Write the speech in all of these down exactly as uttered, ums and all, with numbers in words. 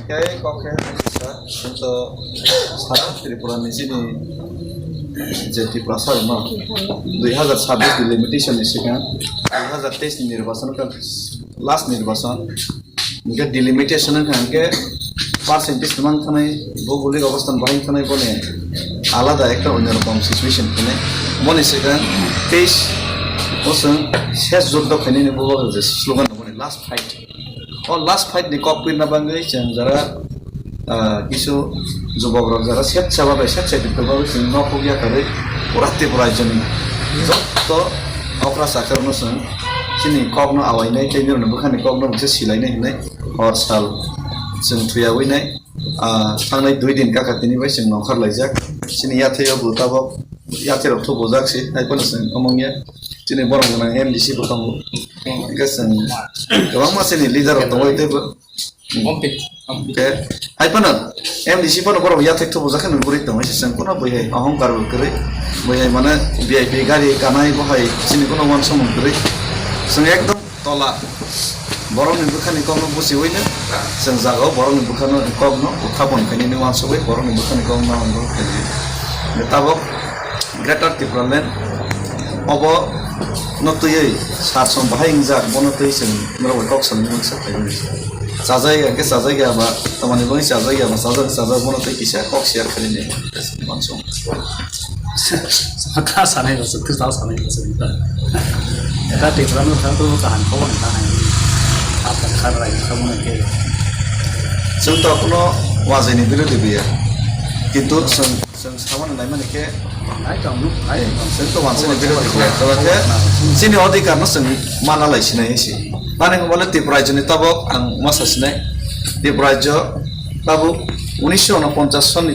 Khe kok khe sa, to sara Tripura ni chini je Tiprasa rok no dui hazar sabbish delimitation ni sikang, dui hazar teis ni nirbachan ka last nirbachan, hingke delimitation wngkha hingke percentage twmang thanai, bhougolik obosthan bahai thanai boni alada ekta onyo rokom situation thanai. Boni sikang teis o chwng ses juddo khainani bo je slogan rok boni last fight. O last fight ni kok pirna bagwi chwng jara, ah, kisu jubok rok jara sep seba bai sep sep tongma bagwi chwng nok huk yakarwi pura Tripura rajyoni jotto okra chakra no chwng chini kok no awainai tei nirokni bwkhani kok no mungsa silainai hinwi hor sal chwng thuyawi nai, ah, thangnai dui din kaka tini bai chwng nongkhor laijak. Chini yathai o bo tabok yathai rok thubujak se hai phano chwng omong ya. Chini borok gwnang M D C bo tongo. Hingke chwng kwbangma chini leader rok tongo tei bo Ompit, ompit. Hingke hai phano M D C phano borok yathek thubu jakhe nung guri tongwi se chwng kono bwihai ahongkar bo kwrwi, bwihai mane V I P gari kanai bo hai chini kono uansukmung kwrwi. Chwng ekdom tola borokni bwkhani kokno buchiwino chwng jagao borokni bwkhano kokno uthapon khainani uansugwi borokni bwkhani kokno ang bo khainai. Tabok Greater Tipraland obo no twiwi sar som bahai wngjak, bono twi chwng norok bai kok salni mungsa khlaiwi. Chajai ya khe chajai ya ba, tamani bagwi chajai ya ba, chajak chajak bono twi kisa kok share khlaini. Mansong. Kha sanai rok se, kha sanai rok se. Eta Tipraland kha to kaham kho wan kha hai. Apa kha rai kha mo ke. Chwng to kuno wajaini birodhi biya. Kintu chwng Chwng samani naimani khe, nai tong nuk, nai tong. Chwng to wansani birodhi khlai, tei khe chini odhikar no chwng mana lai sinai hinsi. Mani hwnba le Tripura rajyoni tabok ang ma sa sinai. Tripura rajyo tabok unisho unoponchas sonni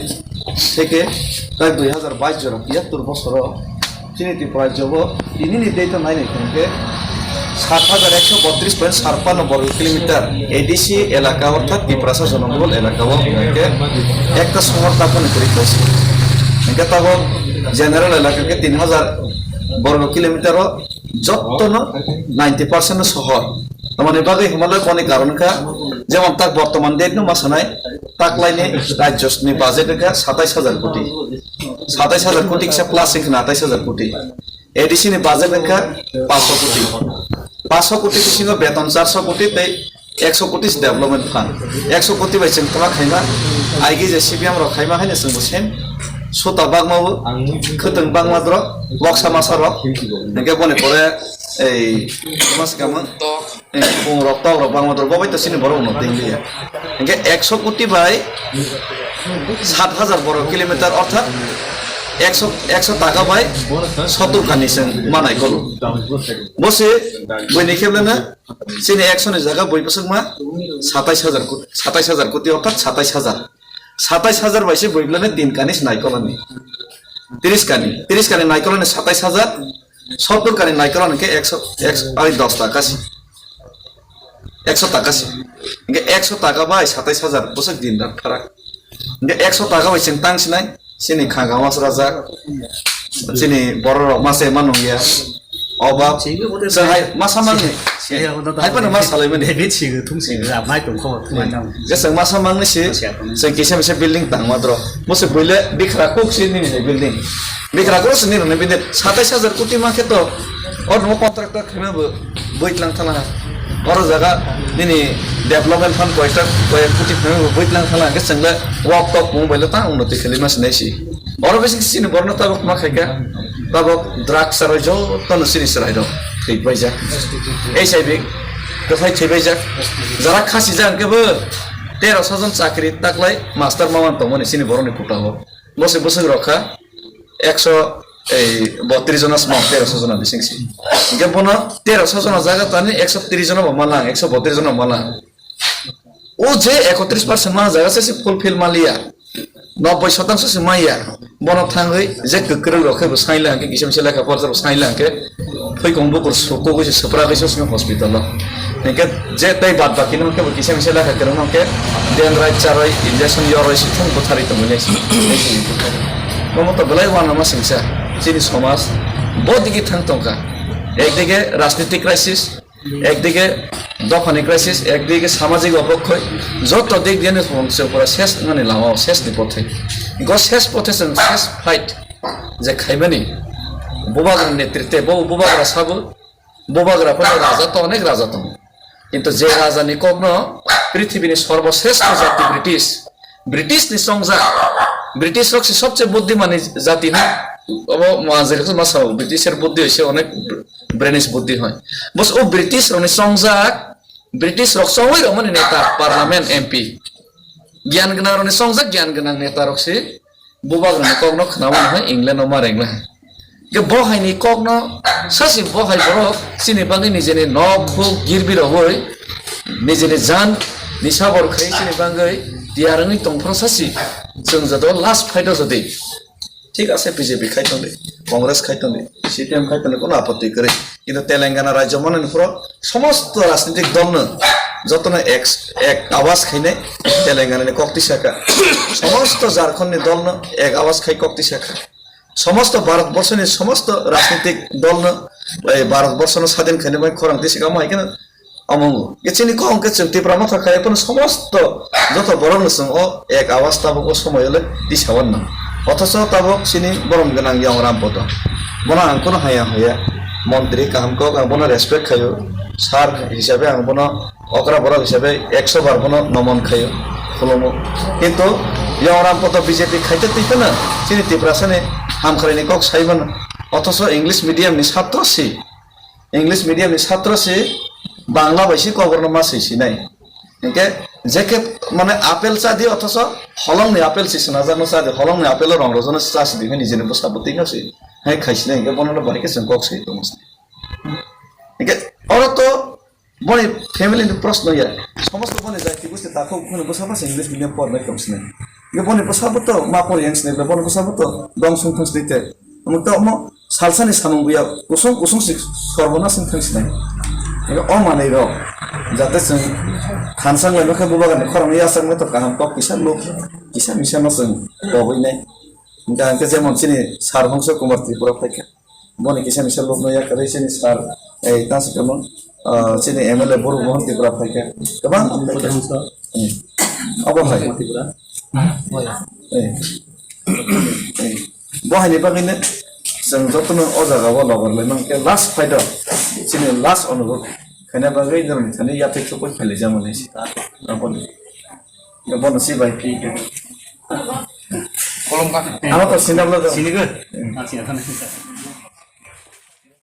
theke prai dui hazar bais jora tiyattor bosoro chini Tripura rajyo bo Tinini date o nainai khe sat hajar ekso botris point sar panno borgo kilometer A D C elaka, orthat Tiprasa Jonobahul elaka o hingke ekta sohor takhani kwrwi khaisi. Hingke tabok general elaka khe tin hajar borgo kilometer o jottono ninety percent no sohor. Tamoni bagwi hwnba le boni karon kha, jemon tak bortoman date no ma sanai, taklaini rajyoni budget wngkha satais hajar koti. Satais hajar koti kisa plus wngkha na atais hajar koti. A D C ni budget wngkha paanch koti. Paanch koti bisingo beton char koti tei ekso koti se development fund. Ekso koti bai chwng twma khaima, aigi je C P M rok khaima haino chwngbo same. Sota bagma bo, khwtwng bagma dro, boksa masa rok. Hingke boni pore ei, toma se kamo. Eh, pungrok, tokrok bangma dor, bo bai to chini borok no tengli ya. Hingke ekso koti bai sat hajar borok kilometer, orthat ekso, ekso taka bai sottor kani se manai kolo. Bo se bini khe bwlana chini ekso ni jaga boi bwswk ma satais hajar koti, satais hajar koti, orthat satais hajar. Satais hajar bai se boi bwlana tin kani se nai kolani. Tris kani, tris kani nai kolani satais hajar, sottor kani nai kolani khe ekso, ekso, ai dos taka se. Ekso taka se. Hingke ekso taka bai satais hajar bwswk din rak pharak. Hingke ekso taka bai chwng tang sinai, chini kha gamas rajak, chini borok rok ma se ma nung ya. Oba, chwng hai ma sa mangni, hai phano ma salai mani. David sing thung sing, mai tong kho thung mai tong. Je chwng ma sa mangni si, chwng kisa misa building tang ma dro. Mo se buile bikra kuk si nini building. Bikra kuk si nini building. Satais hajar koti ma khe to. Or mo contractor khna bo. Bwitlang thana. Oro jaga nini development fund koyekta koyek koti phano bwitlang thana ke chwngle walk tok mung bailo ta unnoti kheli ma sinai si. Oro bising sini borno tabok ma khaika. Tabok drugs sarai jotono sini serai rok thik baijak. H I V kwthai thik baijak. Jara khasi jang ke bo tero sajon chakri taklai master maman tongmani sini boroni kota o. Bose bosong rok kha ekso, ei, botris jona sma, teroso jona bising si. Hingke bono teroso jona jaga tani ekso tris jona bo manang, ekso botris jona manang. O je ekotris percent manang jaga se, se fulfill maliya. Nobboi shotangso se maya. Bono thangwi je kwkrwng rok khe bo saila hingke, kisa misa lekha porjak bo saila hingke. Thwikong bukur sukugwi se swprak wi se hospital o. Hingke je tei bad baki no kebo kisa misa lekha kwrwng no khe dendrai charoi injection yoroi se thung bwtharwi tongwi nai se. Nomo to belai uanama singsa chini somaj bo digi thang tongkha. Ekdigi rajnitik crisis, Ekdike dophani crisis, ekdike samajik obokkhoi, joto dik diani chwng pura ses wngnani lama o, ses ni pothe. Go ses pothe chwng ses fight je khaimani, bubagra netritwe, bo bubagra sabo, bubagra phano raja to onek raja tongo. Kintu je raja ni kokno prithibini sorboshreshto jati British, British ni chongjak, British rok se sobse buddhimani jati hwn. Obo manjil khe masa British er buddhi hoise onek brainish buddhi hoi. Bos o British rok ni chongjak, British rok chongwi rok mani neta, parliament, M P. Gyan gwnang rok ni chongjak gyan gwnang neta rok se bubagra ni kokno khnawi no hai England o ma rengna. Ke bo hai ni kokno sasi bo hai borok chini bagwi nijeni nok khuk girbi rogwi nijeni jan ni sabor khai chini bagwi tiyar wngwi tongphuru sasi chwng joto last fight o jodi. Thik ase B J P khai tongdi, Congress khai tongdi, C P M khai tongdi, kono apotti kwrwi. Kintu Telangana rajyo manani phuro somosto rajnitik dolno jotono ek, ek awaz khainai Telangana ni kok tisa kha. Somosto Jharkhand ni dolno ek awaz khai kok tisa kha. Somosto Bharat borsoni somosto rajnitik dolno, ei, Bharat borsono sadin khainai bai khorang tisa kha, omo hai kheno Omo wngkha. Chini kok hwnkhe chwng Tipra Motha khai phano somosto joto borokno chwng o ek awaz tabuk o somoio le tisa wan nang. Othocho tabuk chini borom gwnang Yong Ram Poto. Bono ang kono haya haya. Montri kaham kok ang bono respect khaio. Sir hisabe ang bono okra borok hisabe ekso bar bono nomon khaio. Khulumo. Kintu Yong Ram Poto B J P khaite twi phano chini Tiprasani hamkharini kok sai mano. Othocho English medium ni satro si English medium ni satro si Bangla bai si koborno ma swi sinai. Hinkhe je khe mane apple cha di othoso holong ni apple si swnajak no cha di, holong ni apple o rong rojak no cha si di, nijeni bwsa bwtwi no si. Hai khai sinai hinkhe bono no bai khe chwng kok sai tongma se. Hinkhe oro to boni family ni proshno ya. Somosto boni jati gusti takhuk phano bwsa bwsa English medium pornai tong sinai. Hinkhe boni bwsa bo to ma pori yang sinai, boni bwsa bo to dong sung thang sinai te. Omo to omo salsani samung buya kusung kusung si sorbonas wng thang sinai. Ego o manwi rok jate chwng thansang lai nokhe bubagrani khorang yasakno to kaham kok kisa luk kisa misa no chwng kobwi nai. Hingkha hingkhe jemon chini Sir Hongso Kumar Tripura phaikha. Boni kisa misa luk no yakarwi chini Sir, ei, tang se tamo, ah, chini M L A Boru Mohan Tripura phaikha. Kwbang phaikha. Hmm. Obo hai. Eh. Eh. Bo haini bagwino chwng jotono o jaga o logar lai mankhe last fight o chini last onurudh khaina bagwi norokni thani yathai thupui phailaijak mani se. Aboni. Bono si bai phi khe. Kolom ka. Ano to sinabla do. Sini ke? Hmm. Ah, sini athana sini.